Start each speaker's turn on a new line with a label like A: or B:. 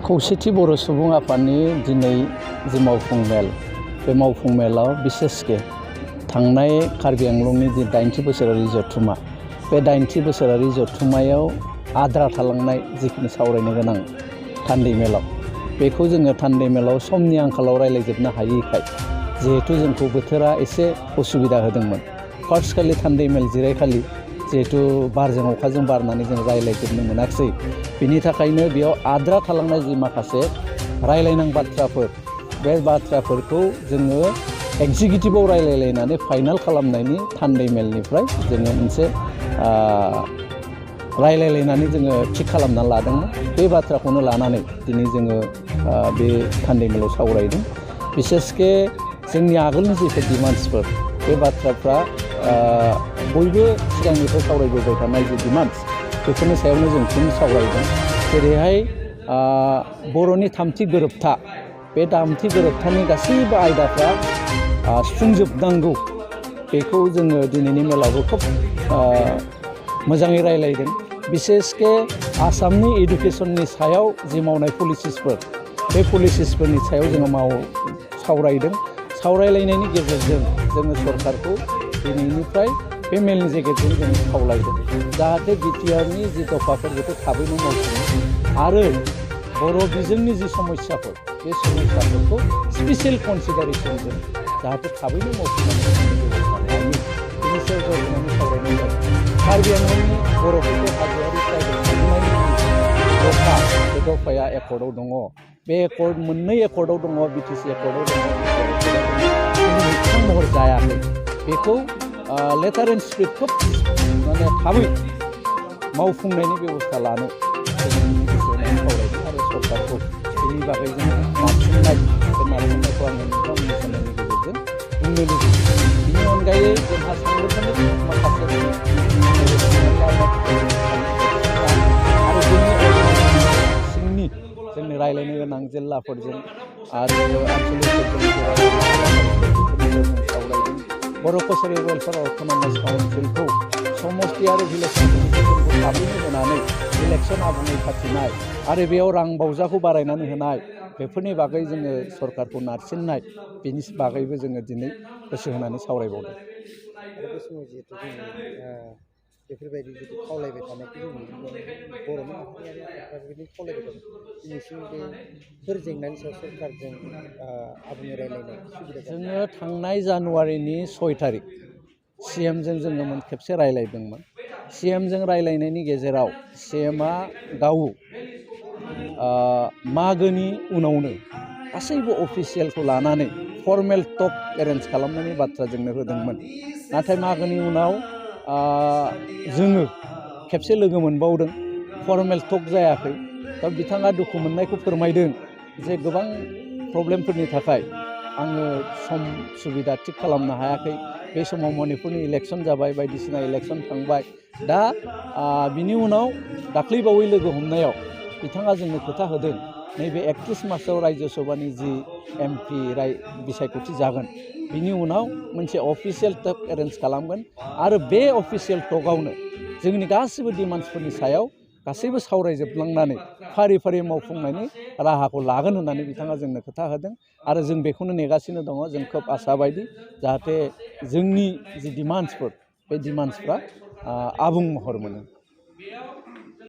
A: खौसेथि बर' सुबुं आफादनि दिनै जि मावफुं मेल बे मावफुं मेलाव बिसेसके थांनाय कार्बि आंलंनि जि 80 बोसोरारि जथुमा बे 80 बोसोरारि जथुमायाव आद्रा थालांनाय जिखिनि सावरायनो गोनां थान्दै मेलाव बेखौ जोङो थान्दै मेलाव समनि आंखालाव रायज्लायजोबनो हायैखाय जिहेतु जोंखौ बोथोरा एसे उसुबिदा होदोंमोन फार्स्ट खालि थान्दै मेल जिरायखालि जिहेतु बारजों अखाजों बारनानै जों रायज्लायजोबनो मोनाखिसै बिनि थाखायनो बेयाव आद्रा थालांनाय जि माखासे रायज्लायनां बाथ्राफोर बे बाथ्राफोरखौ जोङो एक्जिकिउटिभआव रायज्लायलायनानै फाइनाल खालामनायनि थान्दै मेलनिफ्राय जोङो मोनसे रायज्लायलायनानै जोङो थिग खालामना लादोंमोन बे बाथ्राखौनो लानानै दिनै जोङो बे थान्दै मेलाव सावरायदों बिसेसके जोंनि आगोलनि जिफोर डिमान्ड्सफोर बे बाथ्राफ्रा बयबो सिगांनिफ्राय सावरायबोबाय थानाय जि डिमान्ड्स बेफोरनि सायावनो जों फिन सावरायदों जेरैहाय बर'नि थामथि गोरोबथा बे थामथि गोरोबथानि गासैबो आयदाफ्रा सुफुंजोबनांगौ बेखौ जोङो दिनैनि मेलावबो खोब मोजाङै रायलायदों बिसेसके आसामनि एडुकेसननि सायाव जि मावनाय पलिसिसफोर बे पलिसिसफोरनि सायाव जोङो सावरायदों सावरायलायनायनि गेजेरजों जोङो सरकारखौ दिनैनिफ्राय बे मेलनि गेजेरजों जों खावलायदों जाहाथे बिटिआरनि जि दफाफोर बेखौ थाबैनो मावफुङो आरो बर' बिजोंनि जि समस्याफोर बे समस्याफोरखौ स्पेसियेल कनसिडारेसनजों जाहाथे थाबैनो मावफुंनानै बेनि सायाव ज'नानै सावरायनाय जादों कार्बि आंलंनि बर'फोरखौ हाजोआरि ट्राइबेल दफा बे दफाया एकर्डआव दङ बे एकर्ड मोननै एकर्डआव दङ बिटिसि एकर्डआव दङ मोगथां महर जायाखै बेखौ लेटार एन्ड स्पिरिट खोब माने थाबै मावफुंनायनि बेबस्था लानो सावरायदों आरो सरकारखौ बेनि बागै जों नारसिननाय बे नारसिननायखौ आङो नोंथांमोननि साननायनि गेजेरजों बुंनो लुबैयो बेनि अनगायै जोंहा सांगठनिक माखासे आरो सिंनि जोंनि रायज्लायनो गोनां जिल्लाफोरजों आरो आनसलिकफोरजों सावरायदों बर' कसारि वेलफेयार अट'नमास काउन्सिलखौ समस्ति आरो भिलेज काउन्सिलखौ थाबैनो होनानै इलेक्सन आबुङै फाथिनाय आरो बेयाव रां बावजाखौ बारायनानै होनाय बेफोरनि बागै जोङो सरकारखौ नारसिननाय बेनि बागैबो जोङो दिनै गोसो होनानै सावरायबावदों
B: आरो बे समाव जिहेतु जोङो बेफोरबायदि जितु खावलायबाय थानायखौ जों नुनो मोनो बर'नि माहारियारि आफादफ्रा बेबायदि खावलायबाय थादों दिनैसिम बेफोर जेंनानि सायाव सरकारजों आबुङै रायलायनाय सुबिदा
A: जोङो थांनाय जानुवारिनि 6 तारिख CMजों जोङो खेबसे रायलायदोंमोन CMजों रायलायनायनि गेजेराव CMआ गाव मागोनि उनावनो गासैबो अफिसियेलखौ लानानै फर्मेल टक एरेन्ज खालामनायनि बाथ्रा जोंनो होदोंमोन नाथाय मागोनि उनाव जोङो खेबसे लोगो मोनबावदों फर्मेल टक जायाखै दा बिथाङा दुखु मोननायखौ फोरमायदों जे गोबां प्रब्लेमफोरनि थाखाय आङो सम सुबिदा थिग खालामनो हायाखै बे समाव मणिपुरनि इलेक्सन जाबाय बायदिसिना इलेक्सन थांबाय दा बिनि उनाव दाख्लैबावै लोगो हमनायाव बिथाङा जोंनो खोथा होदों नैबे 31 मार्चआव रायजो सभानि जि MP बिसायख'थि जागोन बिनि उनाव मोनसे अफिसियेल टक एरेन्ज खालामगोन आरो बे अफिसियेल टकआवनो जोंनि गासिबो डिमान्ड्सफोरनि सायाव गासैबो सावरायजोबलांनानै फारि फारि मावफुंनायनि राहाखौ लागोन होननानै बिथाङा जोंनो खोथा होदों आरो जों बेखौनो नेगासिनो दङ जों खोब आसा बायदि जाहाथे जोंनि जि डिमान्ड्सफोर बे डिमान्ड्सफ्रा आबुं महर मोनो